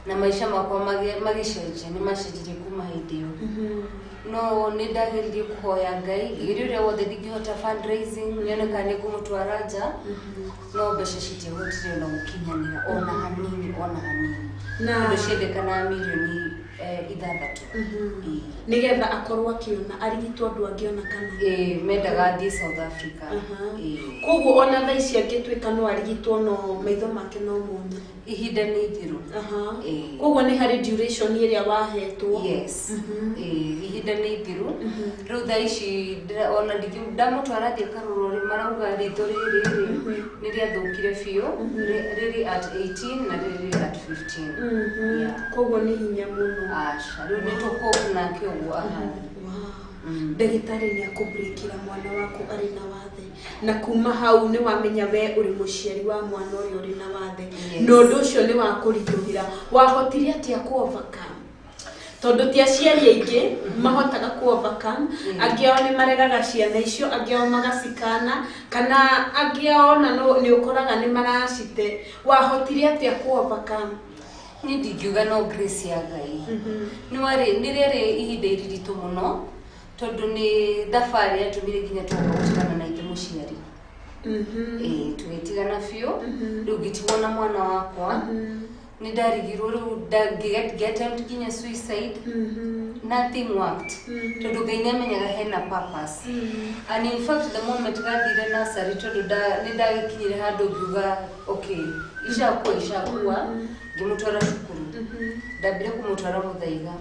Na maica makwa magĩcenjia, nĩ macenjirie kuma hĩndĩ ĩyo. No nĩ ndageririe kũhoya Ngai, ngĩgeria ũrĩa wothe ndingĩhota, fundraising, nyone kana nĩ ngũmũtwara nja, no mbeca citiahotire ona gũkinyanĩra ona hanini, ona hanini. Na Tondũ ciendekanaga mirioni 6. Ĩĩ. Nĩgetha akorwo akĩona, arigitwo andũ angĩona kana? Ĩĩ, mendaga thiĩ South Africa. Ĩĩ. Koguo ona thaa ici angĩtuĩka no arigitwo, no maitho make no mone? Ihinda nĩ ithiru. Ĩĩ. Koguo nĩ harĩ duration ĩrĩa wahetwo? Yes. Ĩĩ, ihinda nĩ ithiru. Rĩu thaa ici ona ndamũtwara thiĩ karũrwo rĩ, marauga ritho rĩrĩ rĩ nĩ rĩathũkire biũ. Rĩrĩ at 18 na rĩrĩ at 15. Yeah. Koguo nĩ hinya mũno. Aca, rĩu nĩ tũkũbu nake ũguo ahana. Ndagĩtarĩ nĩ akũbreakĩra mwana waku arĩ na wathe, na kuma hau nĩ wamenya we ũrĩ mũciari wa mwana ũrĩa ũrĩ na wathe. Yes. Na ũndũ ũcio nĩ wakũritũhĩra. Wahotire atĩa kũ overcome? Tondũ ti aciari aingĩ mahotaga kũ overcome. Angĩ ao nĩ maregaga ciana icio, angĩ ao magacikana, kana angĩ ao ona nĩ ũkoraga nĩ maracite. Wahotire atĩa kũ overcome? Niĩ ndingiuga no grace ya Ngai. Nĩ warĩ, nĩ rĩarĩ ihinda iritũ mũno, tondũ nĩ thabarĩ yatũmire nginya twoka gũtigana na ithe mũciari. Ĩĩ, tũgĩtigana biũ. Rĩu ngĩtigwo na mwana wakwa. Nĩ ndarigirwo rĩu ngĩ attempt nginya suicide. Nothing worked, tondũ Ngai nĩ amenyaga hena purpose. And in fact, the moment gathire nursery, tondũ nĩ ndagĩkinyire handũ ngiuga, okay, ishakua ishakua, ngĩmũtwara cukuru. Ndambire kũmũtwara Mũthaiga.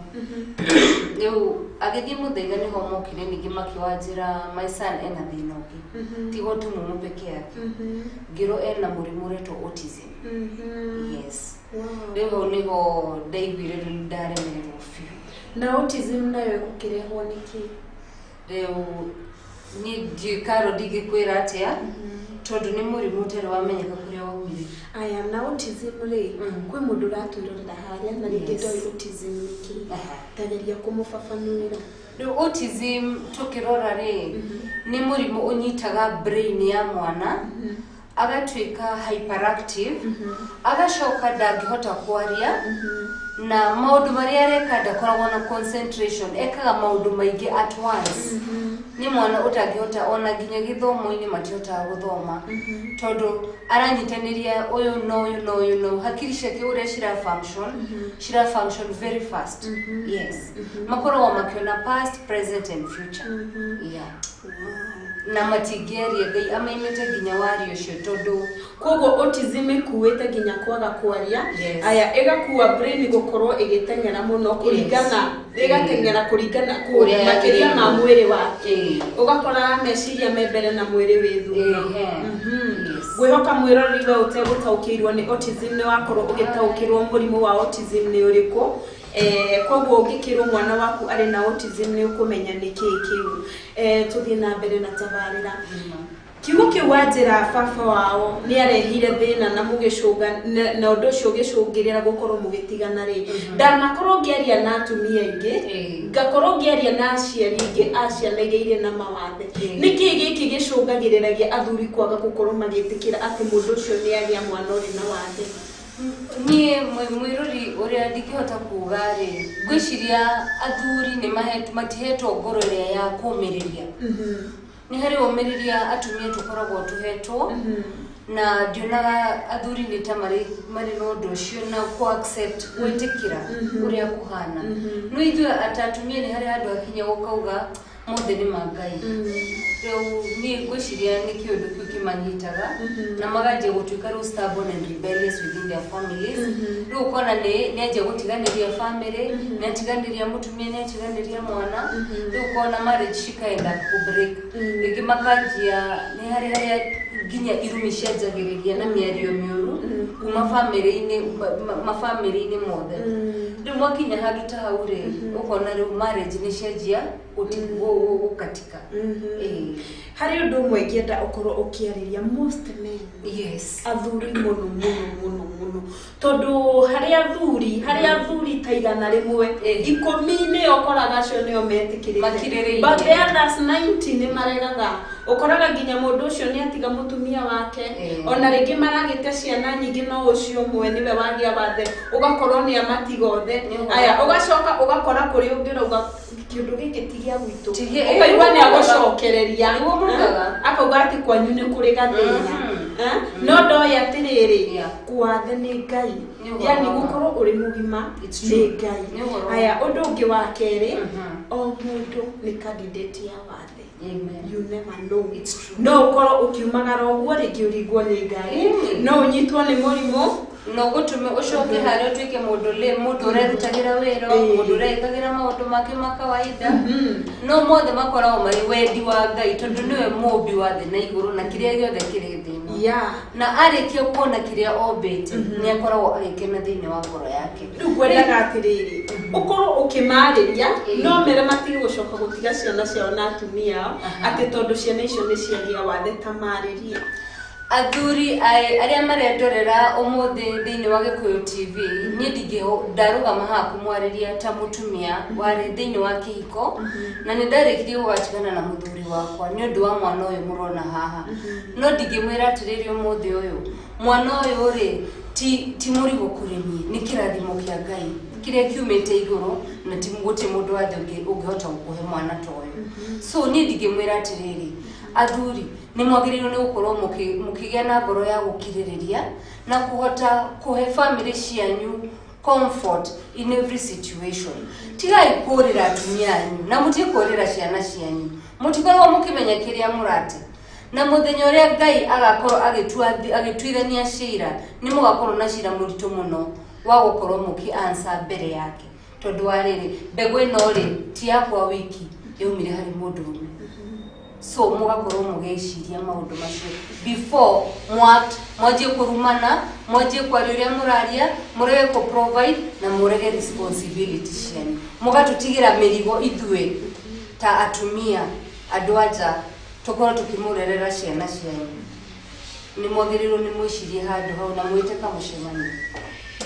Rĩu agĩthiĩ Mũthaiga, nĩho mokire ningĩ makĩwanjĩra my son ena thĩna ũngĩ, tiga tumumu peke yake. Ngĩrwo ena mũrimũ ũretwo autism. Yes. Rĩu hau nĩho ndaiguire rĩu nĩ ndaremererwo biũ. Na autism nayo ĩgũkĩrehwo nĩkĩ? Rĩu niĩ ndiũĩ, Karo, ndingĩkwĩra atĩa, tondũ nĩ mũrimũ ũtarĩ wamenyeka kũrĩa waumire. Aya, na autism rĩ, kwĩ mũndũ ũratwĩrorera harĩa na rĩngĩ ndoĩ autism nĩkĩ. Tageria kũmũbabanũrĩra. Rĩu autism tũkĩrora rĩ, nĩ mũrimũ ũnyitaga brain ya mwana, agatuĩka hyperactive, agacoka ndangĩhota kwaria, na maũndũ marĩa areka ndakoragwo na concentration, ekaga maũndũ maingĩ at once. Nĩ mwana ũtangĩhota ona nginya gĩthomo-inĩ, matihotaga gũthoma, tondũ aranyitanĩria ũyũ na ũyũ na ũyũ na ũyũ. Hakiri ciake ũrĩa cira function, cira function very fast. Yes, makoragwo makĩona past, present and future, yeah. Na matingĩaria, Ngai amaimĩte nginya wario ũcio, tondũ Koguo autism ĩkuĩte nginya kwaga kwaria? Yes. Aya, ĩgakua brain gũkorwo ĩgĩteng'era mũno kũringana, ĩgateng'era kũringana Ũrĩa makĩria ma yagĩrĩirwo. mwĩrĩ wake. Ĩĩ. Ũgakora meciria me mbere na mwĩrĩ wĩ thutha. Ehe. Yes. Ngwĩhoka mwĩroreri we ũtegũtaũkĩirwo nĩ autism nĩ wakorwo ũgĩtaũkĩrwo mũrimũ wa autism nĩ ũrĩkũ. Koguo ũngĩkĩrwo mwana waku arĩ na autism, nĩ ũkũmenya nĩ kĩĩ kĩu. Tũthiĩ na mbere na tabarĩra. Kiugo kĩu wanjĩra baba wao nĩ arehire thĩna na mũgĩcũnga na ũndũ ũcio ũgĩcũngĩrĩra gũkorwo mũgĩtigana rĩ, ndanakorwo ngĩaria na atumia aingĩ, ngakorwo ngĩaria na aciari aingĩ a ciana iria irĩ na mawathe. Nĩkĩ gĩkĩ gĩcũngagĩrĩragia athuri kwaga gũkorwo magĩtĩkĩra atĩ mũndũ ũcio nĩ agĩa mwana ũrĩ na wathe? Niĩ mwĩrori ũrĩa ndingĩhota kuga rĩ, ngwĩciria athuri nĩ matihetwo ngoro ĩrĩa ya kũmĩrĩria. Nĩ harĩ ũmĩrĩria atumia tũkoragwo tũhetwo, na ndionaga athuri nĩ ta marĩ na ũndũ ũcio na kũ accept, gwĩtĩkĩra ũrĩa kũhana. No ithuĩ ata atumia nĩ harĩ handũ hakinya ũkauga mothe nĩ ma Ngai. Rĩu niĩ ngwĩciria nĩ kĩũndũ kĩu kĩmanyitaga na maganjia gũtuĩka rĩu stubborn and rebellious within their families. Rĩu ũkona nĩ anjia gũtiganĩria family, nĩ atiganĩria mũtumia, nĩ atiganĩria mwana. Rĩu ũkona marriage cikaenda kũ break. Rĩngĩ makanjia, nĩ harĩ harĩa nginya irumi cianjagĩrĩria na mĩario mĩũru kuma family-inĩ, mabamĩrĩ-inĩ mothe. Rĩu mwakinya handũ ta hau rĩ, ũkona rĩu marriage nĩ cianjia gũkatika. Ĩĩ. Harĩ ũndũ ũmwe ingĩenda ũkorwo ũkĩarĩria most men. Yes. Athuri mũno mũno mũno mũno, tondũ harĩ athuri ta 100, 10 nĩo ũkoraga acio nĩo metĩkĩrĩte. Makirĩrĩirie. But the others 90 nĩ maregaga. Ũkoraga nginya mũndũ ũcio nĩ atiga mũtumia wake, ona rĩngĩ maragĩte ciana nyingĩ, no ũcio ũmwe nĩwe wagĩa wathe, ũgakorwo nĩ amatiga othe. Nĩ ũhoro. Aya, ũgacoka ũgakora kũrĩ ũngĩ ũrauga kĩũndũ gĩkĩ ti gĩa gwitũ. Ti Ũkaigua nĩ agũcokereria. Nĩguo mugaga. Akauga atĩ kwanyu nĩ kũrĩ gathĩna. Eh? No ndoĩ atĩrĩrĩ, kwathe nĩ Ngai. Nĩ ũhoro Yani wa ma. gũkorwo ũrĩ mũgima It's nĩ true. Ngai. Nĩ ũhoro wa Aya, ũndũ ũngĩ wa kerĩ, o mũndũ nĩ candidate ya wathe. Amen. You never know. It's true. No ũkorwo ũkiumagara ũguo, rĩngĩ ũringwo nĩ ngari, no ũnyitwo nĩ mũrimũ. No gũtũme ũcoke harĩa ũtuĩke mũndũ ũrerutagĩra wĩra, mũndũ ũreĩkagĩra maũndũ make ma kawaida, no mothe makoragwo marĩ wendi wa Ngai, tondũ nĩwe mũmbi wa thĩ na igũrũ na kĩrĩa gĩothe kĩrĩ thĩ ĩno. Na arĩkia kuona kĩrĩa ombĩte, nĩ akoragwo agĩkena thĩinĩ wa ngoro yake. Rĩu ngwendaga atĩrĩrĩ, ũkorwo ũkĩmarĩria, no mere matige gũcoka gũtiga ciana ciao na atumia ao atĩ tondũ ciana icio nĩ ciagĩa wathe, ta marĩrie. Athuri arĩa marendorera ũmũthĩ thĩinĩ wa Gĩkũyũ TV, niĩ ndingĩho ndarũgama haha kũmwarĩria ta mũtumia warĩ thĩinĩ wa kĩhiko, na nĩ ndarĩkirie gũgatigana na mũthuri wakwa nĩ ũndũ wa mwana ũyũ mũrona haha. No ndingĩmwĩra atĩrĩrĩ, ũmũthĩ ũyũ mwana ũyũ rĩ, ti mũrigo kũrĩ niĩ, nĩ kĩrathimo kĩa Ngai kĩrĩa kiumĩte igũrũ, na ti gũtirĩ mũndũ wa thĩ ũngĩhota gũkũhe mwana ta ũyũ. So niĩ ndingĩmwĩra atĩrĩrĩ, athuri nĩ mwagĩrĩirwo nĩ gũkorwo mũkĩgĩa na ngoro ya gũkirĩrĩria na kũhota kũhe family cianyu comfort in every situation. Tigai kũrĩra atumia anyu na mũtige kũrĩra ciana cianyu. Mũtikoragwo mũkĩmenya kĩrĩa mũrate, na mũthenya ũrĩa Ngai agakorwo agĩtuithania cira, nĩ mũgakorwo na cira mũritũ mũno wa gũkorwo mũkĩ answer mbere yake, tondũ wa rĩrĩ, mbegũ ĩno rĩ, ti yakwa wiki, yaumire harĩ mũndũrũme. So mũgakorwo mũgĩciria maũndũ macio before mwact, mwanjie kũrumana, mwanjie kwaria ũrĩa mũraria, mũrege kũ provide na mũrege responsibility cianyu, mũgatũtigĩra mĩrigo ithuĩ ta atumia, andũ anja, tũkorwo tũkĩmũrerera ciana cianyu. Nĩ mwagĩrĩirwo nĩ mwĩcirie handũ hau na mwĩte kamũcemanio.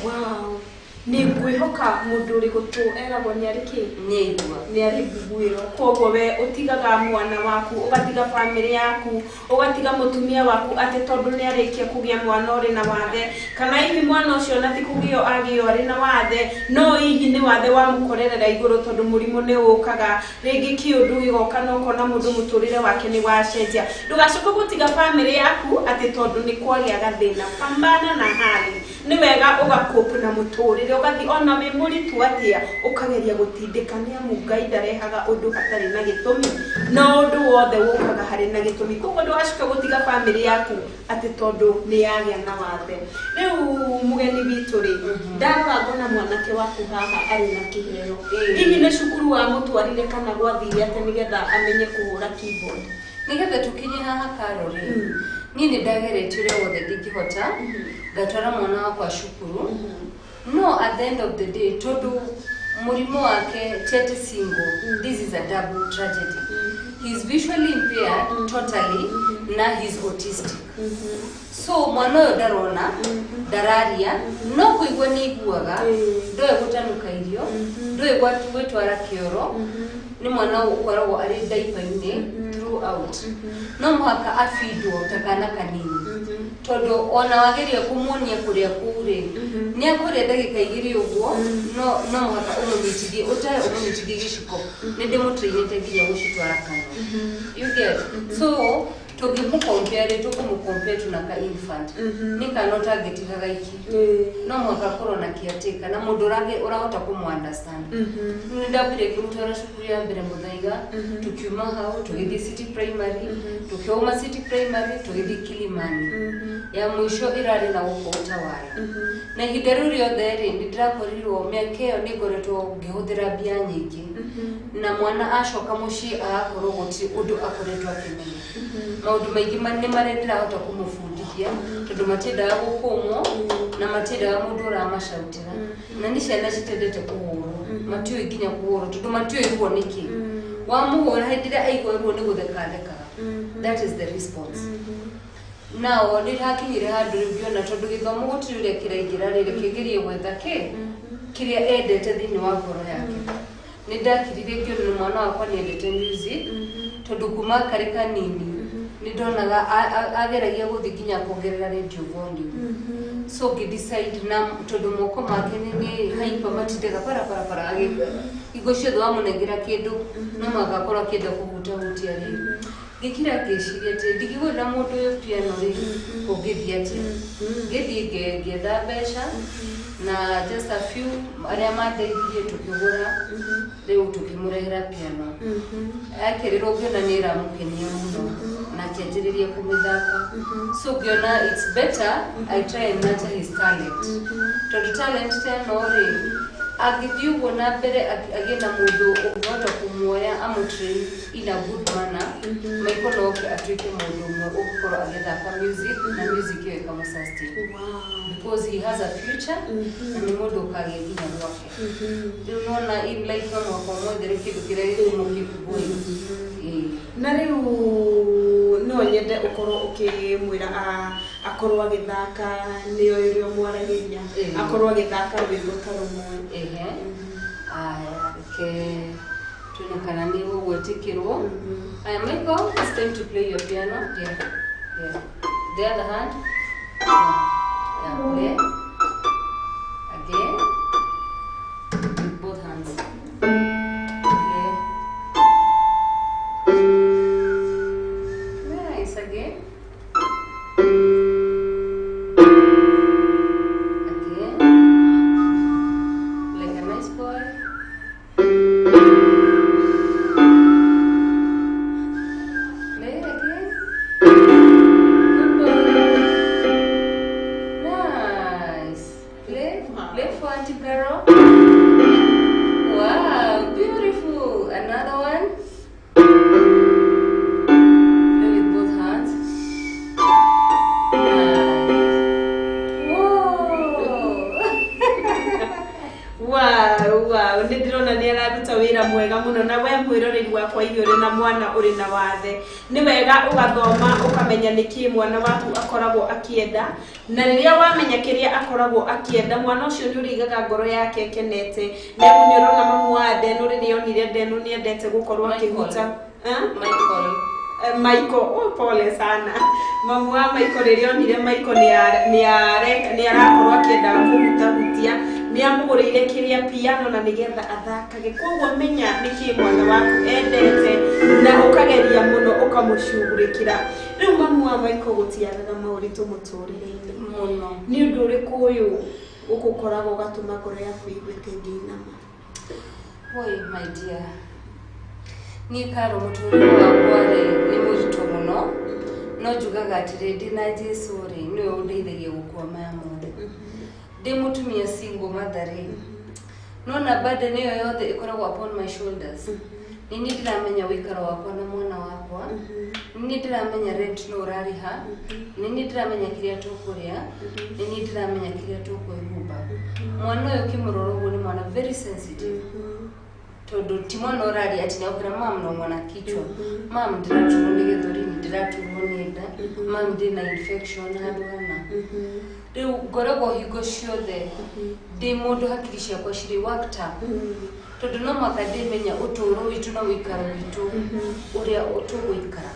Wow, nĩ ngwĩhoka mũndũ ũrĩ gũtũ eragwo nĩ arĩ kĩ? Nĩ aigua. Nĩ arĩ mbuguĩro. Koguo we ũtigaga mwana waku, ũgatiga bamĩrĩ yaku, ũgatiga mũtumia waku atĩ tondũ nĩ arĩkia kũgĩa mwana ũrĩ na wathe, kana hihi mwana ũcio ona ti kũgĩo agĩo arĩ na wathe, no hihi nĩ wathe wamũkorerera igũrũ, tondũ mũrimũ nĩ ũkaga rĩngĩ, kĩũndũ gĩgoka na ũkona mũndũ mũtũrĩre wake nĩ wacenjia. Ndũgacoke gũtiga bamĩrĩ yaku atĩ tondũ nĩ kwagĩa gathĩna. Pambana na hali, nĩ wega ũgakũp na mũtũrĩre, ũgathiĩ ona wĩ mũritũ atĩa, ũkageria gũtindĩka, nĩ amu Ngai ndarehaga ũndũ hatarĩ na gĩtũmi, no ũndũ wothe wũkaga harĩ na gĩtũmi. Koguo ndũgacoke gũtiga bamĩrĩ yaku atĩ tondũ nĩ yagĩa na wathe. Rĩu mũgeni witũ rĩ, ndarora ngona mwanake waku haha arĩ na kĩheo. Hihi nĩ cukuru wamũtwarire kana gwathire atĩa nĩgetha amenye kũhũra keyboard? Nĩgetha tũkinye haha, Karo rĩ, niĩ nĩ ndageretie ũrĩa wothe ndingĩhota, ngatwara mwana wakwa cukuru, no at the end of the day, tondũ mũrimũ wake ti atĩ single, this is a double tragedy. He is visually impaired totally na he is autistic. So mwana ũyũ ndarona, ndararia, no kũigua nĩ aiguaga. Ndoĩ gũtanuka irio, ndoĩ gwĩtwara kĩoro. Nĩ mwana ũkoragwo arĩ ndaipa-inĩ throughout. No mũhaka abindwo ta kana kanini, tondũ ona wageria kũmuonia kũrĩa kũu rĩ, nĩ akũrĩa ndagĩka 2 ũguo, no mũhaka ũmũnyitithie, ũtahe ũmũnyitithie gĩciko. Nĩ ndĩmũtrainĩte nginya gũcitwara kanua, you get? So tũngĩmũcompare rĩ, tũkũmũcompare tu na ka infant. Nĩ kana ũtangĩtiga gaiki, no mũhaka akorwo na caretaker na mũndũ ũrahota kũmũ understand. Nĩ ndambire ngĩmũtwara cukuru ya mbere Mũthaiga, tukiuma hau tũgĩthiĩ City Primary, tukiuma City Primary tũgĩthiĩ Kilimani, ya mũico ĩrarĩ na gũkũ Utawala. Na ihinda rĩu rĩothe rĩ, nĩ ndĩrakorirwo mĩaka ĩyo nĩ ngoretwo ngĩhũthĩra mbia nyingĩ, na mwana acoka mũciĩ agakorwo gũtirĩ ũndũ akoretwo akĩmenya. Maũndũ maingĩ nĩ marĩa ndĩrahota kũmũbundithia, tondũ matiendaga gũkũmwo na matiendaga mũndũ ũramacautĩra, na nĩ ciana citendete kũhũrwo. Matiũĩ nginya kũhũrwo, tondũ matiũĩ ruo nĩkĩ. Wamũhũra hĩndĩ ĩrĩa aigua ruo nĩ gũtheka athekaga. That is the response. Nao nĩ hakinyire handũ rĩu ngĩona tondũ gĩthomo gũtirĩ ũrĩa kĩraingĩra rĩ, reke ngerie gwetha kĩ kĩrĩa endete thĩinĩ wa ngoro yake. Nĩ ndakirire ngĩona mwana wakwa nĩ endete music, tondũ kuma karĩ kanini nĩ ndonaga ageragia gũthiĩ nginya kuongerera radio volume. So ngĩ-decide, na tondũ moko make nĩ hyper, matindaga para para para, hingo ciothe wamũnengera kĩndũ no mũhaka akorwo akĩenda kũhutahutia rĩ, ngĩkira ngĩciria atĩ ndingĩgũrĩra mũndũ ũyũ piano rĩ, kũngĩthiĩ atĩa? Ngĩthiĩ ngĩetha mbeca na just a few arĩa mandeithirie, tũkĩgũra, rĩu tũkĩmũrehera piano. Akerĩrwo, ngĩona nĩ ĩramũkenia mũno na akĩanjĩrĩria kũmĩthaka. So ngĩona it's better I try and nurture his talent, tondũ talent ta ĩno rĩ, angĩthiĩ ũguo na mbere agĩe na mũndũ ũngĩhota kũmuoya amũtrain in a good manner, Michael no oke atuĩke mũndũ ũmwe ũgũkorwo agĩthaka music na music ĩyo ĩkamũsustain, because he has a future na nĩ mũndũ ũkagĩa nginya gwake. Rĩu nona in life no mũhaka ũmwethere kĩndũ kĩrĩa gĩkũmũkeep going. Ĩĩ. Na rĩu no nyende ũkorwo ũkĩmwĩra akorwo agĩthaka, nĩyo ĩrĩa mwaragĩria, akorwo agĩthaka rwĩmbo ta rũmwe. Ehe, aya, reke tuone kana nĩ gũgwĩtĩkĩrwo. Aya, Michael, it's time to play your piano. Yeah, the other hand. Yeah, play again with both hands. Play. Nice. Again, again, like a nice boy. Play again. Good boy. Nice. Play. Play for Auntie Carol. Wow, beautiful. Another one. Play with both hands. Nice. Whoa. Wow, nĩ ndĩrona nĩ araruta wĩra mwega mũno. Na we mwĩroreri wakwa, ithuĩ ũrĩ na mwana ũrĩ na wathe, nĩ wega ũgathoma ũkamenya nĩkĩ mwana waku akoragwo akĩenda, na rĩrĩa wamenya kĩrĩa akoragwo akĩenda, mwana ũcio nĩ ũrĩigaga ngoro yake ĩkenete. Nĩ amu nĩ ũrona mamu wa Ndenu rĩrĩa onire Ndenu nĩ endete gũkorwo Michael. akĩhuta. Eh? Michael. Michael, oh, pole sana. Mamu wa Michael rĩrĩa onire Michael nĩ arakorwo akĩenda kũhutahutia, nĩ amũgũrĩire kĩrĩa piano na nĩgetha athakage. Koguo menya nĩkĩ mwana waku endete na ũkageria mũno ũkamũcugurĩkĩra. Rĩu mamu wa Michael, gũtiagaga maũritũ mũtũrĩre-inĩ. Mũno. Nĩ ũndũ ũrĩkũ ũyũ ũgũkoraga ũgatũma ngoro yaku ĩigue ta ĩngĩinama? Oi, my dear. Niĩ karo mũtũrĩre wakwa rĩ nĩ mũritũ mũno, no njugaga atĩrĩ, ndĩ na Jesũ rĩ, nĩwe ũndeithagia gũkua maya mothe. Ndĩ mũtumia single mother rĩ, nona burden ĩyo yothe ĩkoragwo upon my shoulders. Nĩ niĩ ndĩramenya ũikaro wakwa na mwana wakwa, nĩ niĩ ndĩramenya rent no ũrarĩha, nĩ niĩ ndĩramenya kĩrĩa tũkũrĩa, nĩ niĩ ndĩramenya kĩrĩa tũkwĩhumba. Mwana ũyũ ũkĩmũrora ũguo nĩ mwana very sensitive, tondũ ti mwana ũraria atĩ nĩakwĩra, "Mam, naumwa na kichwa, mam, ndĩraturwo nĩ gĩthũri, ndĩraturwo nĩ nda, mam, ndĩna infection handũ hana." Rĩu ngoragwo hingo ciothe ndĩ mũndũ hakiri ciakwa cirĩ worked up, tondũ no mũhaka ndĩmenya ũtũũro witũ na ũikaro witũ ũrĩa tũgũikara.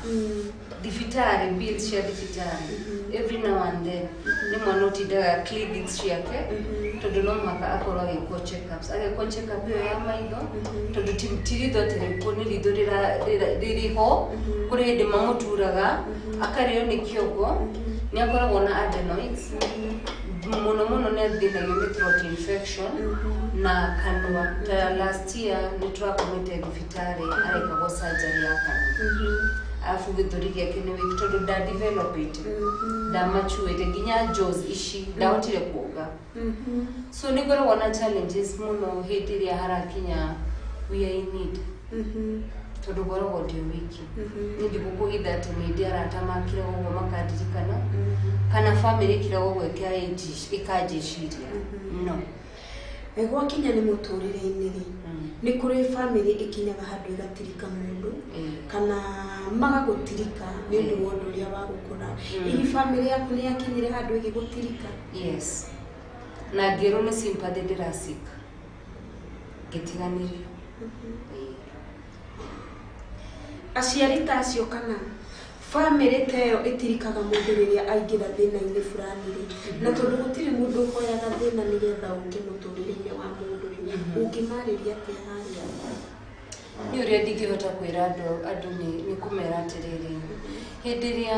Thibitarĩ, bills cia thibitarĩ every now and then, nĩ mwana ũtindaga clinics ciake, tondũ no mũhaka akorwo agĩkwo checkups, agĩkwo checkup ĩyo ya maitho, tondũ ti ritho atĩ rĩkuo, nĩ ritho rĩrĩ ho, kũrĩ hĩndĩ mamũturaga akarĩo nĩ kĩongo. Nĩ akoragwo na adenoids mũno mũno, nĩ athĩnagio nĩ throat infection na kanua. Ta last year nĩ tũrakomete thibitarĩ arekagwo surgery ya kanua. Arabu gĩthũri gĩake nĩ weak tondũ ndadevelopĩte, ndamachuĩte nginya jaws ici ndahotire kuonga. So nĩ ngoragwo na challenges mũno hĩndĩ ĩrĩa harakinya we are in need, tondũ ngoragwo ndĩ wiki. Niĩ ndigũkũhitha atĩ nĩ ndĩ arata makiraga ũguo makandirikana, kana family ĩkiraga ũguo ĩkanjĩciria, no Gwakinya nĩ mũtũrĩre-inĩ rĩ, nĩ kũrĩ bamĩrĩ ĩkinyaga handũ ĩgatirika mũndũ kana magagũtirika nĩ ũndũ wa ũndũ ũrĩa wagũkora. Hihi bamĩrĩ yaku nĩ yakinyire handũ ĩgĩgũtirika? Yes, na ngĩrwo nĩ sympathy ndĩracika, ngĩtiganĩrio. Aciari ta acio kana bamĩrĩ ta ĩyo ĩtirikaga mũndũ rĩrĩa aingĩra thĩna-inĩ fulani rĩ, na tondũ gũtirĩ mũndũ ũhoyaga thĩna nĩgetha ũke mũtũrĩre-inĩ wa mũndũ rĩ, ũngĩmarĩria atĩa harĩa? Nĩ ũrĩa ndingĩhota kwĩra andũ nĩ kũmera atĩrĩrĩ, hĩndĩ ĩrĩa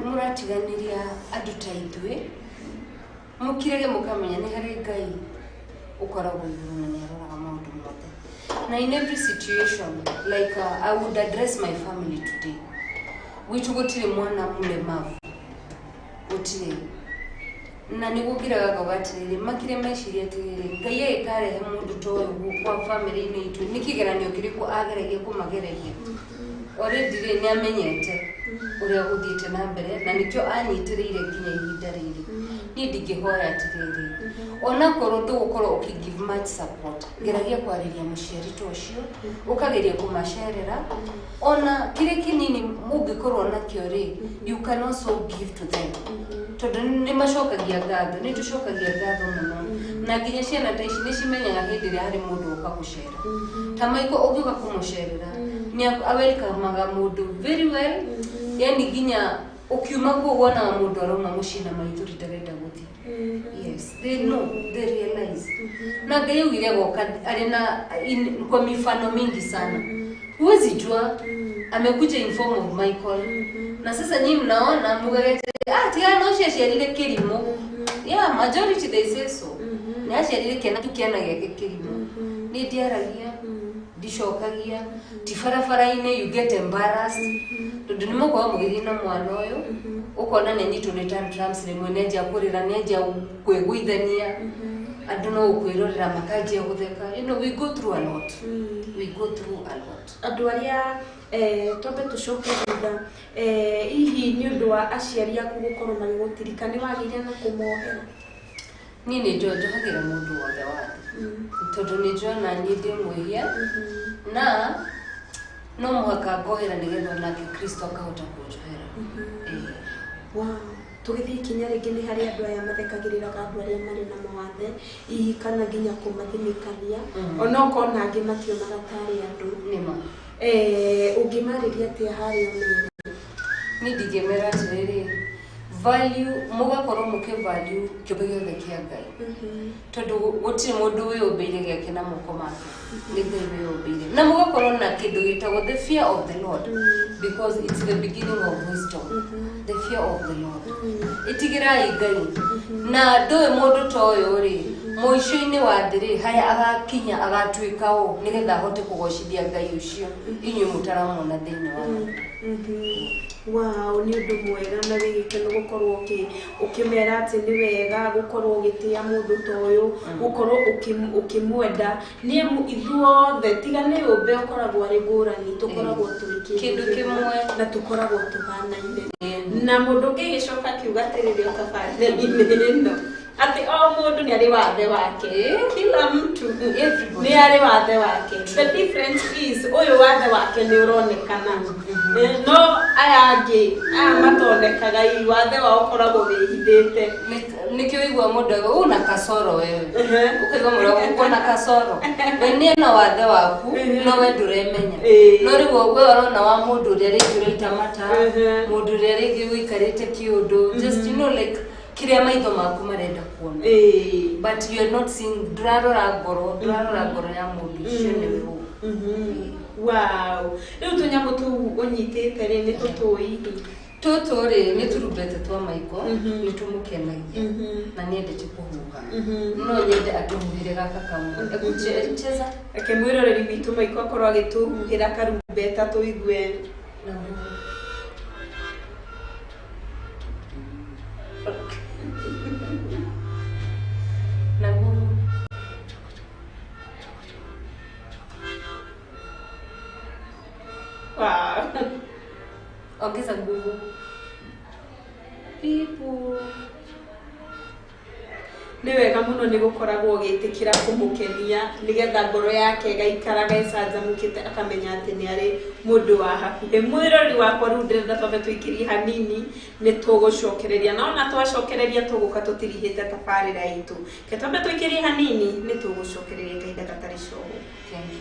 mũratiganĩria andũ ta ithuĩ, mũkirage mũkamenya nĩ harĩ Ngai ũkoragwo igũrũ na nĩ aroraga maũndũ mothe. Na in every situation, like I would address my family today. Gwitũ gũtirĩ mwana mũlemavu, gũtirĩ. Na nĩguo ngĩraga ngauga atĩrĩrĩ, makire meciria atĩrĩrĩ, Ngai agĩkarehe mũndũ ta ũyũ kwa bamĩrĩ-inĩ itũ, nĩ kĩgeranio kĩrĩkũ ageragia kũmagereria? Already rĩ, nĩ amenyete ũrĩa gũthiĩte na mbere, na nĩkĩo anyitĩrĩire nginya ihinda rĩrĩ. Niĩ ndingĩhoya atĩrĩrĩ, onakorwo ndũgũkorwo ũkĩ give much support, geragia kwarĩria mũciari ta ũcio, ũkageria kũmacerera, ona kĩrĩa kĩnini mũngĩkorwo nakĩo rĩ, you can also give to them. Tondũ nĩ macokagia ngatho, nĩ tũcokagia ngatho mũno. Na nginya ciana ta ici nĩ cimenyaga hĩndĩ ĩrĩa harĩ mũndũ ũka gũcera. Ta Michael ũngĩũka kũmũcerera, nĩ awelcome-aga mũndũ very well, yani nginya ũkiuma kũu wonaga mũndũ arauma mũciĩ na maithori ndarenda gũthiĩ. Yes, they know, they realize. Na Ngai augire agoka arĩ na kwa mifano mingi sana. Huwezi jua amekuja in form of Michael. Na sasa nyinyi mnaona mugagete, ah, tigana na ũcio aciarire kĩrimũ. Yeah, majority they say so. Nĩ aciarire kĩana tu kĩana gĩake kĩrimũ. Niĩ ndiaragia, ndicokagia, ti barabara-inĩ you get embarrassed. Tondũ nĩ mũkorwo mũgĩthiĩ na mwana ũyũ, ũkona nĩ anyitwo nĩ tantrums rĩmwe, nĩ anjia kũrĩra, nĩ anjia kwĩgũithania. Andũ no gũkwĩrorera makanjia gũtheka. You know, we go through a lot. We go through a lot. Andũ arĩa twambe tũcoke thutha, hihi nĩ ũndũ wa aciari aku gũkorwo magĩgũtirika nĩ wagĩire na kũmohera? Niĩ nĩ njohagĩra mũndũ wothe wa thĩ. Tondũ nĩ njũĩ ona niĩ ndĩ mwĩhia, na no mũhaka ngohera nĩgetha onake Kristo akahota kũnjohera. Wow. Tũgĩthiĩ ikinya rĩngĩ nĩ harĩ andũ aya mathekagĩrĩraga andũ arĩa marĩ na mawathe, hihi kana nginya kũmathinĩkania, onokorwo na angĩ mationaga tarĩ andũ. Nĩma. Ũngĩmarĩria atĩa harĩa ũmere? Niĩ ndingĩmera atĩrĩrĩ, value, mũgakorwo mũkĩ value kĩũmbe gĩothe kĩa Ngai. Tondũ gũtirĩ mũndũ wĩyũmbĩire gĩake na moko make. Nĩ Ngai wĩyũmbĩire. Na mũgakorwo na kĩndũ gĩtagwo the fear of the Lord, because it's the beginning of wisdom. The fear of the Lord. Ĩtigĩrai Ngai. Na ndũĩ mũndũ ta ũyũ rĩ, mũico-inĩ wa thĩ rĩ, harĩa agakinya agatuĩka ũ, nĩgetha ahote kũgocithia Ngai ũcio inyuĩ mũtaramwona thĩinĩ wa thĩ. Wow, nĩ ũndũ mwega na wĩ gĩkeno gũkorwo ũkĩmera atĩ nĩ wega gũkorwo ũgĩtĩa mũndũ ta ũyũ, gũkorwo ũkĩmwenda. Nĩ amu ithuothe tiga nĩ ũmbe ũkoragwo arĩ ngũrani, tũkoragwo tũrĩ kĩndũ kĩmwe na tũkoragwo tũhanaine. Na mũndũ ũngĩ agĩcoka akiuga atĩrĩrĩ o tabarĩra-inĩ ĩno, atĩ o mũndũ nĩ arĩ wathe wake. Kila mtu Everybody. nĩ arĩ wathe wake. The difference is ũyũ wathe wake nĩ ũronekana. No aya angĩ, aya matonekaga, ii wathe wao ũkoragwo wĩhithĩte. Nĩkĩo ũigua mũndũ auga, una kasoro wewe. Ũkaigua mũndũ auga, uko na kasoro. We nĩ ena wathe waku, no we ndũremenya. No rĩu we ũrona wa mũndũ ũrĩa rĩngĩ ũraita mata, mũndũ ũrĩa rĩngĩ ũikarĩte kĩũndũ, just you know like kĩrĩa maitho maku marenda kuona. But you are not seeing, ndũrarora ngoro, ndũrarora ngoro ya mũndũ ũcio nĩwe ũũ. Wow. Rĩu tũnyamũ tũu ũnyitĩte rĩ, nĩ tũtũĩ hihi? Tũtũ rĩ, nĩ tũrumbete twa Michael, nĩ tũmũkenagia. Na nĩ endete kũhuha. No nyende atũhuhĩre gaka kamwe. Ekucheza? Reke mwĩroreri witũ Michael akorwo agĩtũhuhĩra karumbeta tũigue. Na nguvu. Wow. Ongeza nguvu. People. Nĩ wega mũno nĩ gũkoragwo ũgĩtĩkĩra kũmũkenia nĩgetha ngoro yake ĩgaikaraga ĩcanjamũkĩte akamenya atĩ nĩ arĩ mũndũ wa hakuhĩ. Mwĩrori wakwa rĩu ndĩrenda twambe tũikĩrie hanini nĩ tũgũcokereria na ona twacokereria tũgũka tũtirihĩte tabarĩra itũ. Ke twambe tũikĩrie hanini nĩ tũgũcokereria kahinda gatarĩ cogo. Thank you.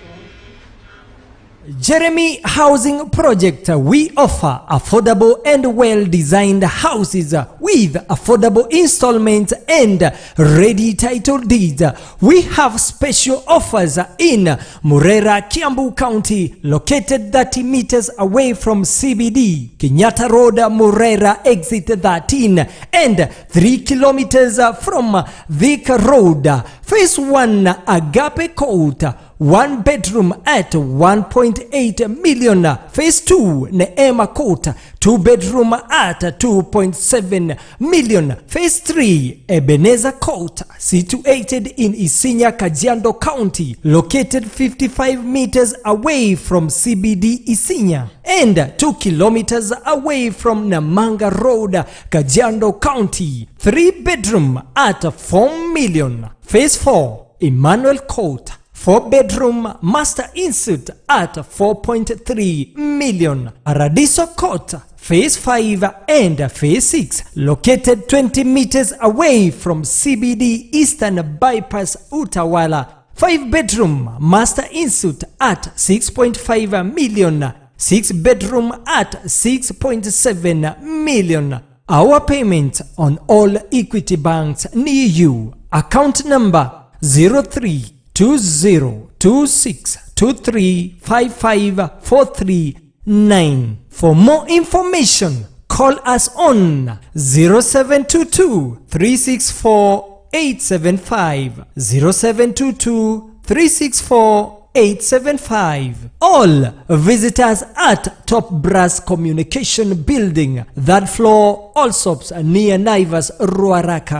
Jeremy Housing Project. We offer affordable and well-designed houses with affordable installments and ready title deeds. We have special offers in Murera, Kiambu County, located 30 meters away from CBD, Kenyatta Road, Murera, exit 13, and 3 kilometers from Thika Road. Phase 1, Agape Court, 1 bedroom at 1.8 million. Phase 2, Neema Court, 2 bedroom at 2.7 million. Phase 3, Ebenezer Court, situated in Isinya, Kajiado County, located 55 meters away from CBD Isinya and 2 kilometers away from Namanga Road, Kajiado County. 3 bedroom at 4 million. Phase 4, Emmanuel Court, 4 bedroom master ensuite at 4.3 million. Paradiso Court, Phase 5 and Phase 6, located 20 meters away from CBD Eastern Bypass Utawala. 5 bedroom master ensuite at 6.5 million. 6 bedroom at 6.7 million. Our payment on all Equity banks near you. Account number 032026235543. For more information, call us on 0722 364 875, 0722 364 875. All visitors at Top Brass Communication Building, third floor, Allsops, near Naivas, Ruaraka.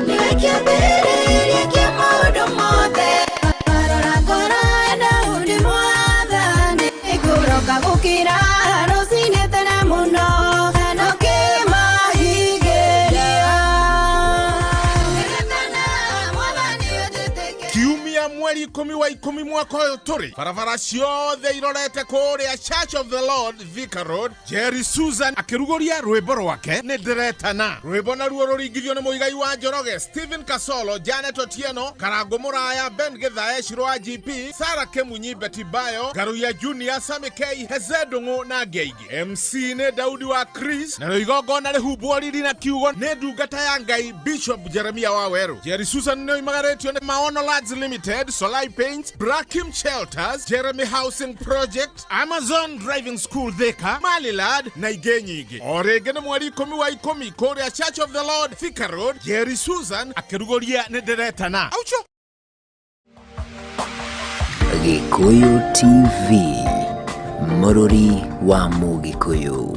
Nĩwe kĩambĩrĩria kĩa maũndũ mothe. Rora ngoro ya Daudi mwathani. Ngũroka gũkĩra rũcinĩ tene mũno, na ũkĩmahingĩria. Nĩgetana mwathani ũnjĩtĩkĩrie. Kiumia mweri 10 wa 10 mwaka ũyũ tũrĩ, barabara ciothe irorete kũrĩa Church of the Lord, Thika Road, Jerry Susan akĩrugũria rwĩmbo rwake Nĩ Ndĩretana. Rwĩmbo naruo rũringithio nĩ Mũigai wa Njoroge, Stephen Kasolo, Janet Otieno, Karango Mũraya, Ben Githae, Shiro wa GP, Sara Kemunyi, Betty Bayo, Ngaruiya Junior, Sami K, Heze Ndung'u na angĩ aingĩ. MC nĩ Daudi wa Chris, narĩo igongona rĩhumbwo riri na kiugo nĩ ndungata ya Ngai Bishop Jeremia wa Werũ. Jerry Susan nĩ oimagarĩtio nĩ Maono Lads Limited, Solai Paints, Brakim Shelters, Jeremy Housing Project, Amazon Driving School Thika, Malilad na ingĩ nyingĩ. O rĩngĩ nĩ mweri 10 wa 10 kũrĩa Church of the Lord, Thika Road, Jerry Susan akĩrugũria Nĩ Ndĩretana. Aucho. Gĩkũyũ TV, mũrũri wa Mũgĩkũyũ.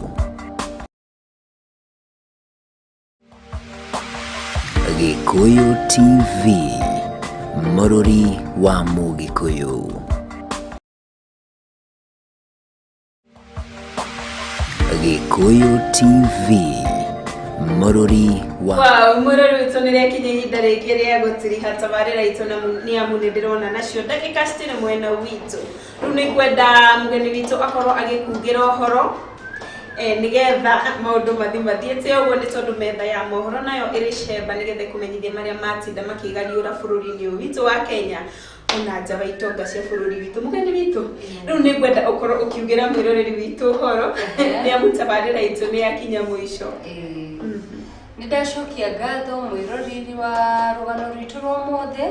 Gĩkũyũ TV, mũrũri wa Mũgĩkũyũ. Gĩkũyũ TV, mũrũri wa Wow, mũrori witũ, nĩ rĩakinya ihinda rĩngĩ rĩa gũtiriha tabarĩra itũ na nĩ amu nĩ ndĩrona nacio ndagĩka citirĩ mwena witũ. Rĩu nĩ ngwenda mũgeni witũ akorwo agĩkungĩra ũhoro nĩgetha maũndũ mathi mathiĩte ũguo, nĩ tondũ metha ya mohoro nayo ĩrĩ cemba nĩgetha ĩkũmenyithie marĩa matinda makĩgariũra bũrũri-inĩ ũyũ witũ wa Kenya ona nja wa itonga cia bũrũri witũ. Mũgeni witũ, rĩu nĩ ngwenda ũkorwo ũkiugĩra mwĩroreri witũ ũhoro nĩ amu tabarĩra itũ nĩ yakinya mũico. Nĩ ndacokia ngatho mwĩroreri wa rũgano rwitũ rwa ũmũthĩ.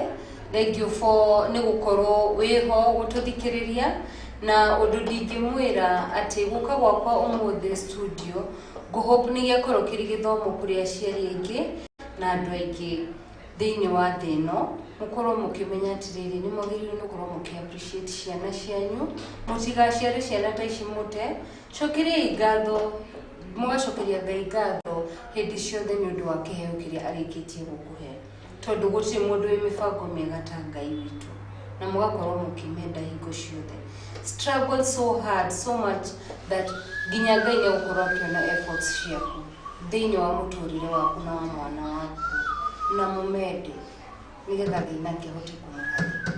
Thank you for nĩ gũkorwo wĩho gũtũthikĩrĩria, na ũndũ ndingĩmwĩra atĩ gũka gwakwa ũmũthĩ studio ngũhope nĩ gĩakorwo kĩrĩ gĩthomo kũrĩ aciari aingĩ na andũ aingĩ thĩinĩ wa thĩ ĩno, mũkorwo mũkĩmenya atĩrĩrĩ, nĩ mwagĩrĩirwo nĩ gũkorwo mũkĩ appreciate ciana cianyu. Mũtigaciare ciana ta ici mũte. Cokeriai ngatho, mũgacokeria Ngai ngatho hĩndĩ ciothe nĩ ũndũ wa kĩheo kĩrĩa arĩkĩtie gũkũhe, tondũ gũtirĩ mũndũ wĩ mĩbango mĩega ta Ngai witũ, na mũgakorwo mũkĩmenda hingo ciothe. Struggle so hard, so much that nginya Ngai nĩ egũkorwo akĩona efforts ciaku. Thĩinĩ wa mũtũrĩre waku na wa mwana waku na mũmende nĩgetha Ngai nake ahote kũmũrathima.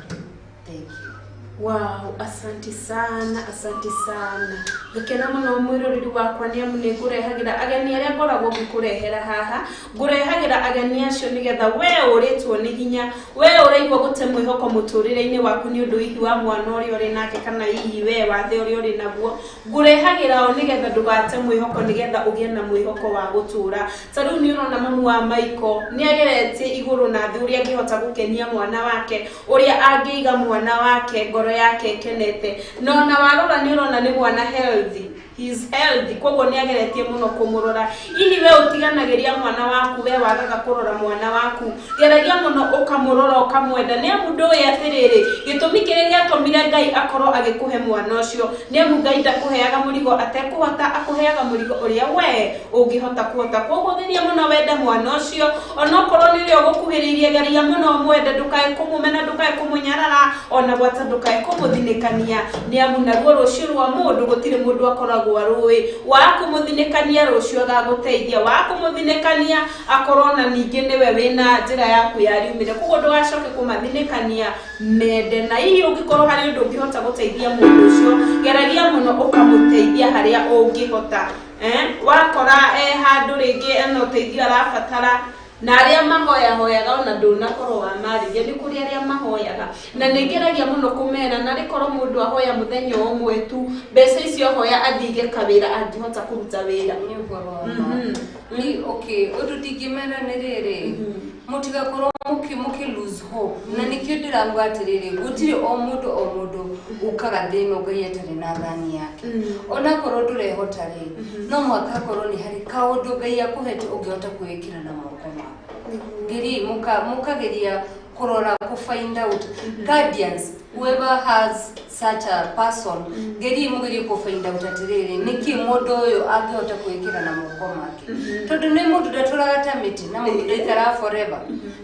Thank you. Wow, asante sana, asante sana. Ngakena mũno mwĩroreri wakwa nĩ amu nĩ ngũrehagĩra ageni arĩa ngoragwo ngĩkũrehera haha. Ngũrehagĩra ageni acio nĩgetha we ũrĩtwo nĩ hinya, we ũraigua gũte mwĩhoko mũtũrĩre-inĩ waku nĩ ũndũ hihi wa mwana ũrĩa ũrĩ nake kana hihi we wathe ũrĩa ũrĩ naguo. Ngũrehagĩra o nĩgetha ndũgate mwĩhoko, nĩgetha ũgĩe na mwĩhoko wa gũtũra. Ta rĩu nĩ ũrona mamu wa Michael nĩ ageretie igũrũ na thĩ ũrĩa angĩhota gũkenia mwana wake, ũrĩa angĩiga mwana wake ngoro yake ĩkenete. Na ona warora nĩ ũrona nĩ mwana healthy. He is healthy, koguo nĩ ageretie mũno kũmũrora. Hihi we ũtiganagĩria mwana waku, we wagaga kũrora mwana waku, geragia mũno ũkamũrora ũkamwenda, nĩ amu ndũĩ atĩrĩrĩ gĩtũmi kĩrĩa gĩatũmire Ngai akorwo agĩkũhe mwana ũcio. Nĩ amu Ngai ndakũheaga mũrigo atekũhota, akũheaga mũrigo ũrĩa we ũngĩhota kũhota. Koguo geria mũno wende mwana ũcio, onokorwo nĩ ũrĩa ũgũkuhĩrĩirie, geria mũno ũmwende, ndũkae kũmũmena, ndũkae kũmũnyarara, ona gwata ndũkae kũmũthinĩkania, nĩ amu naruo rũciũ rwa mũndũ gũtirĩ mũndũ akoragwo rũĩ. Wa kũmũthinĩkania rũciũ agagũteithia, wa kũmũthinĩkania akorwo na ningĩ nĩwe wĩna njĩra yaku ya riumĩre. Koguo ndũgacoke kũmathinĩkania, mende. Na hihi ũngĩkorwo harĩ ũndũ ũngĩhota gũteithia mũndũ ũcio, geragia mũno ũkamũteithia harĩa ũngĩhota. Wakora handũ rĩngĩ ena ũteithio arabatara, na arĩa mahoyahoyaga ona ndũnakorwo wamarĩria, nĩ kũrĩ arĩa mahoyaga na nĩ ngeragia mũno kũmera, na rĩkorwo mũndũ ahoya mũthenya ũmwe tu, mbeca icio ahoya athiige kawĩra angĩhota kũruta wĩra. Nĩ ũhoro wa ma. Ni okay, ũndũ ndingĩmera nĩ rĩrĩ, mũtigakorwo mũkĩ lose hope. Na nĩkĩo ndĩrauga atĩrĩrĩ, gũtirĩ o mũndũ o mũndũ ũkaga thĩ ĩno Ngai atarĩ na thani yake. Onakorwo ndũrehota rĩ, no mũhaka akorwo nĩ harĩ kaũndũ Ngai akũhete ũngĩhota kwĩĩkĩra na moko maku. Geri mũkageria kũrora kũ find out guardians, whoever has such a person, gerie mũgerie kũ find out atĩrĩrĩ, nĩkĩ mũndũ ũyũ angĩhota kwĩĩkĩra na moko make, tondũ nĩ mũndũ ndatũraga ta mĩtĩ na mũndũ ndaikaraga forever.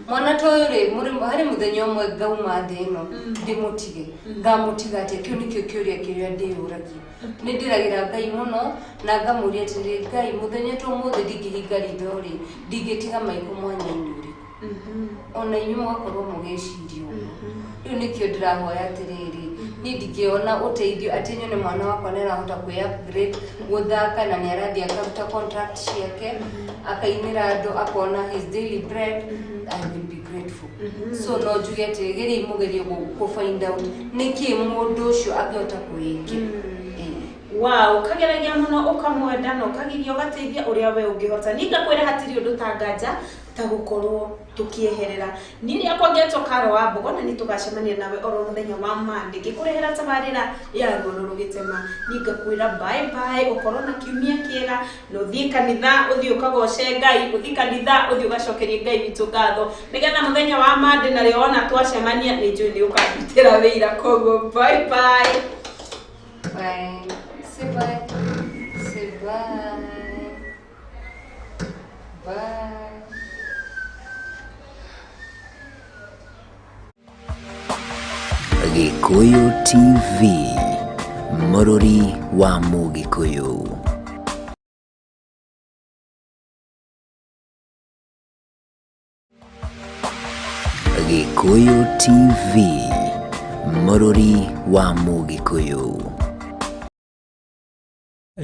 Mwana ta ũyũ rĩ, harĩ mũthenya ũmwe ngauma thĩ ĩno ndĩmũtige, ngamũtiga atĩa? Kĩu nĩkĩo kĩũria kĩrĩa ndĩyũragia. Nĩ ndĩragĩra Ngai mũno na ngamũria atĩrĩrĩ, Ngai, mũthenya ta ũmũthĩ ndingĩhinga ritho rĩ, ndingĩtiga Michael mwanya-inĩ ũrĩkũ? Ona inyuĩ mũgakorwo mũgĩciria ũguo. Rĩu nĩkĩo ndĩrahoya atĩrĩrĩ, niĩ ndingĩona ũteithio atĩ nyone mwana wakwa nĩ arahota kwĩ upgrade gũthaka na nĩ arathiĩ akaruta contract ciake, akainĩra andũ, akona his daily bread, I will be grateful. So no njuge atĩ geriai mũgerie kũ find out nĩkĩ mũndũ ũcio angĩhota kwĩĩkĩra. Wow, ũkageragia mũno ũkamwenda na ũkageria ũgateithia ũrĩa we ũngĩhota. Niĩ ngakwĩra hatirĩ ũndũ ta nganja ta gũkorwo tũkĩeherera. Niĩ rĩakwa ngetwo Karo wa Mbogo, na nĩ tũgacemania nawe oro mũthenya wa Monday ngĩkũrehera tabarĩra ya Ruoro Rũgĩtema. Niĩ ngakwĩra bye bye, ũkorwo na kiumia kĩega, na ũthiĩ kanitha, ũthiĩ ũkagoce Ngai, ũthiĩ kanitha, ũthiĩ ũgacokerie Ngai witũ ngatho, nĩgetha mũthenya wa Monday narĩo wona twacemania nĩ njũĩ nĩ ũkandutĩra wĩra. Koguo bye bye. Bye. Say bye. Say bye. Bye. Gikuyu TV, mũrũri wa Mũgĩkũyũ. Gikuyu TV, mũrũri wa Mũgĩkũyũ.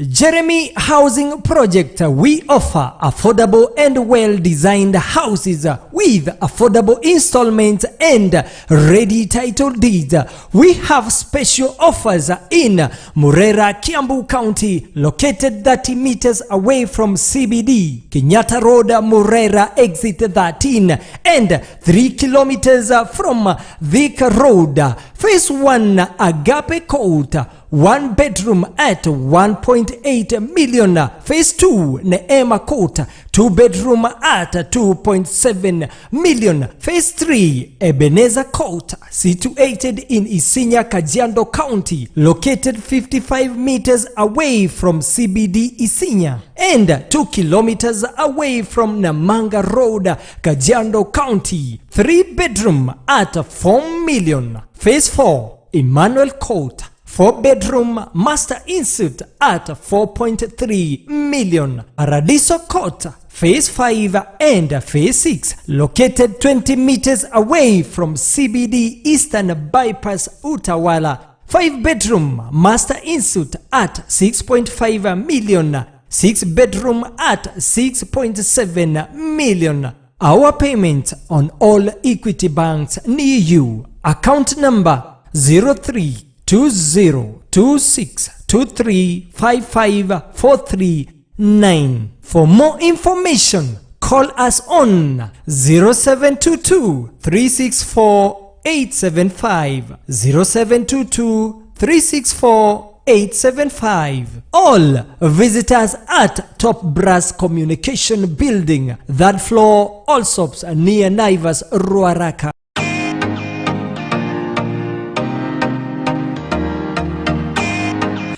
Jeremy Housing Project, we offer affordable and well-designed houses with affordable installments and ready title deeds. We have special offers in Murera, Kiambu County, located 30 meters away from CBD, Kenyatta Road, Murera, exit 13, and 3 kilometers from Thika Road. Phase 1, Agape Court, 1 bedroom at 1.8 million. Phase 2, Neema Court, 2 bedroom at 2.7 million. Phase 3, Ebenezer Court, situated in Isinya, Kajiado County, located 55 meters away from CBD Isinya and 2 kilometers away from Namanga Road, Kajiado County, 3 bedroom at 4 million. Phase 4, Emmanuel Court, 4 bedroom master ensuite at 4.3 million. Paradiso Court, Phase 5 and Phase 6, located 20 meters away from CBD Eastern Bypass Utawala. 5 bedroom master ensuite at 6.5 million. 6 bedroom at 6.7 million. Our payment on all Equity banks near you. Account number 032026235543. For more information, call us on 0722 364 875, 0722 364 875. All visitors at Top Brass Communication Building, third floor, Allsops, near Naivas, Ruaraka.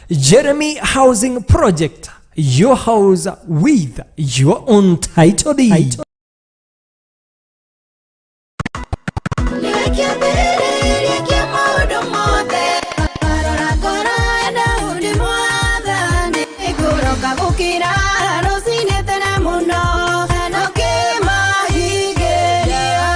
Jeremy Housing Project, your house with your own title deed. Nĩwe kĩambĩrĩria kĩa maũndũ mothe. Rora ngoro ya Daudi mwathani. Kũroka gũkĩra rũcinĩ tene mũno, na ũkĩmahingĩria.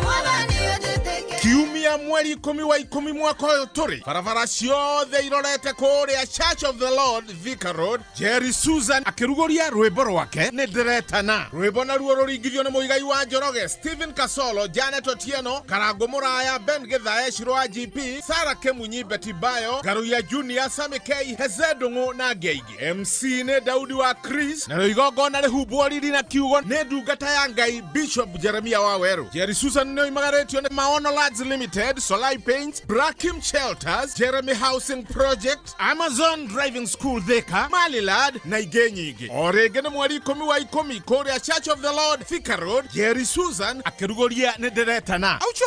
Mwathani ũnjĩtĩkĩrie. Kiumia mweri 10 wa 10 mwaka ũyũ tũrĩ, barabara ciothe irorete kũrĩa Church of the Lord, Thika Road, Jerry Susan akĩrugũria rwĩmbo rwake nĩ ndĩretana. Rwĩmbo naruo rũringithio nĩ Mũigai wa Njoroge, Stephen Kasolo, Janet Otieno, Karango Mũraya, Ben Gĩthae, Shiro wa GP, Sara Kemunyi, Betty Bayo, Ngaruiya Junior, Sami K, Heze Ndung'u na angĩ aingĩ. MC nĩ Daudi wa Chris, narĩo igongona rĩhumbwo riri na kiugo nĩ ndungata ya Ngai Bishop Jeremia Waweru. Jerry Susan nĩ oimagarĩtio nĩ Maono Lads Limited, Solai Paints, Brakim Shelters, Jeremy Housing Project, Amazon Driving School Thika, Malilad na ingĩ nyingĩ. O rĩngĩ nĩ mweri 10 wa 10 kũrĩa Church of the Lord, Thika Road, Jerry Susan akĩrugũria nĩ ndĩretana. Aucho.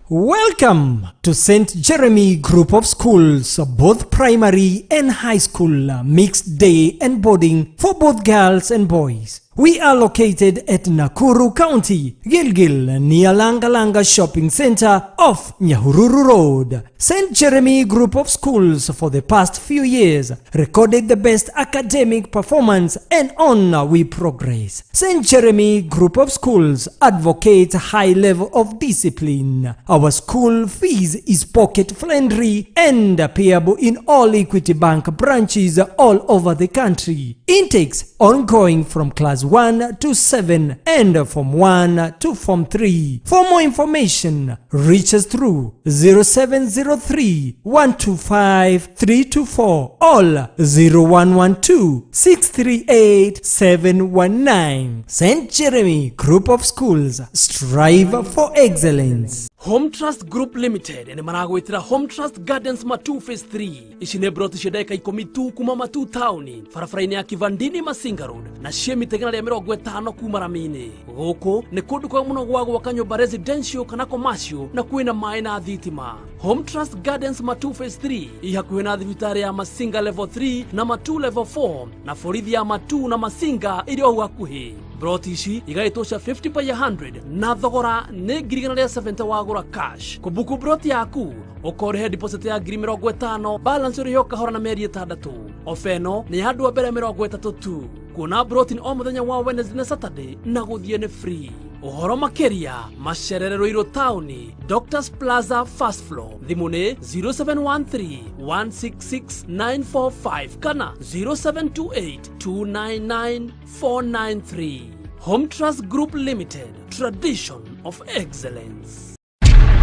Welcome to St. Jeremy Group of Schools, both primary and high school, mixed day and boarding for both girls and boys. We are located at Nakuru County, Gilgil, near Langalanga Shopping Center off Nyahururu Road. St. Jeremy Group of Schools for the past few years recorded the best academic performance, and on we progress. St. Jeremy Group of Schools advocates high level of discipline. Our school fees is pocket friendly and payable in all Equity Bank branches all over the country. Intakes ongoing from class 1 to 7 and from 1 to Form 3. For more information, reach us through 0703 125 324 or 0112 638 719. St. Jeremy Group of Schools, strive for excellence. Home Trust Group Limited nĩ maragwĩtĩra Home Trust Gardens Matu Phase 3. Ici nĩ broti cia ndagĩka 10 tu kuma Matu taũni, barabara-inĩ ya Kivandini Masinga Road, na ciĩ mita 150 kuma rami-inĩ. Gũkũ nĩ kũndũ kwega mũno gwa gwaka nyũmba residential kana commercial, na kwĩna maĩ na thitima. Home Trust Gardens Matu Phase 3 i hakuhĩ na thibitarĩ ya Masinga Level 3 na Matu Level 4, na borithi ya Matu na Masinga ĩrĩ o hau hakuhĩ. Broti ici igaĩtwo cia 50 by 100 na thogora nĩ 170,000 wagũra cash. Kũbuku broti yaku ũkorĩhe deposit ya 50,000, balance ũrĩhe o kahora na mĩeri 6. Ofa ĩno nĩ ya andũ a mbere 30 tu. Kuona broti nĩ o mũthenya wa Wednesday na Saturday, na gũthiĩ nĩ free. Ũhoro makĩria macerere Ruiru taũni, Doctors Plaza, first floor. Thimũ nĩ 0713 166 945 kana 0728 299 493. Home Trust Group Limited, tradition of excellence.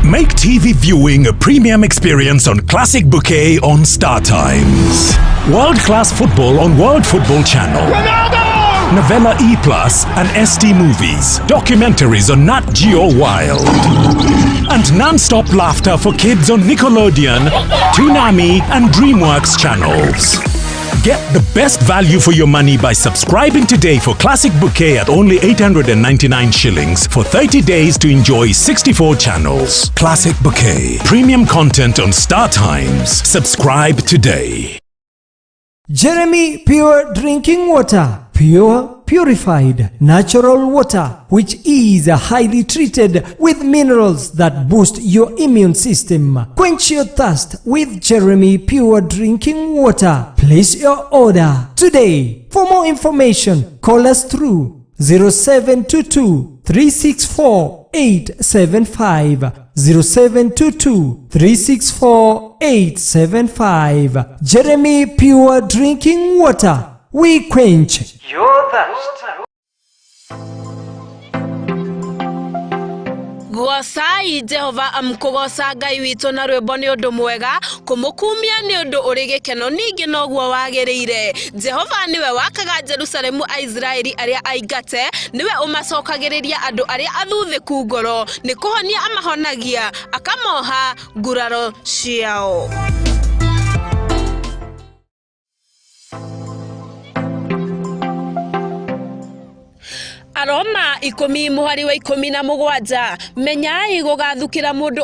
Make TV viewing a premium experience on Classic Bouquet on Star Times. World class football on World Football Channel. Ronaldo! Novella E Plus and ST Movies. Documentaries on Nat Geo Wild. And non-stop laughter for kids on Nickelodeon, Toonami and DreamWorks channels. Get the best value for your money by subscribing today for Classic Bouquet at only 899 shillings for 30 days to enjoy 64 channels. Classic Bouquet. Premium content on Star Times. Subscribe today. Jeremy Pure Drinking Water. Pure, purified, natural water, which is highly treated with minerals that boost your immune system. Quench your thirst with Jeremy Pure Drinking Water. Place your order today. For more information, call us through 0722 364 875. 0722 364 875. Jeremy Pure Drinking Water. We quench your thirst. Gocai Jehova amkũgoca Ngai witũ na rwĩmbo nĩ ũndũ mwega, kũmũkumia nĩ ũndũ ũrĩ gĩkeno ningĩ noguo wagĩrĩire. Jehova nĩwe wakaga Jerusalemu Aisiraeli arĩa aingate, nĩwe ũmacokagĩrĩria andũ arĩa athuthĩku ngoro, nĩ kũhonia amahonagia, akamoha nguraro ciao. Aroma 10 mũhari wa 17 menyai gũgathukĩra mũndũ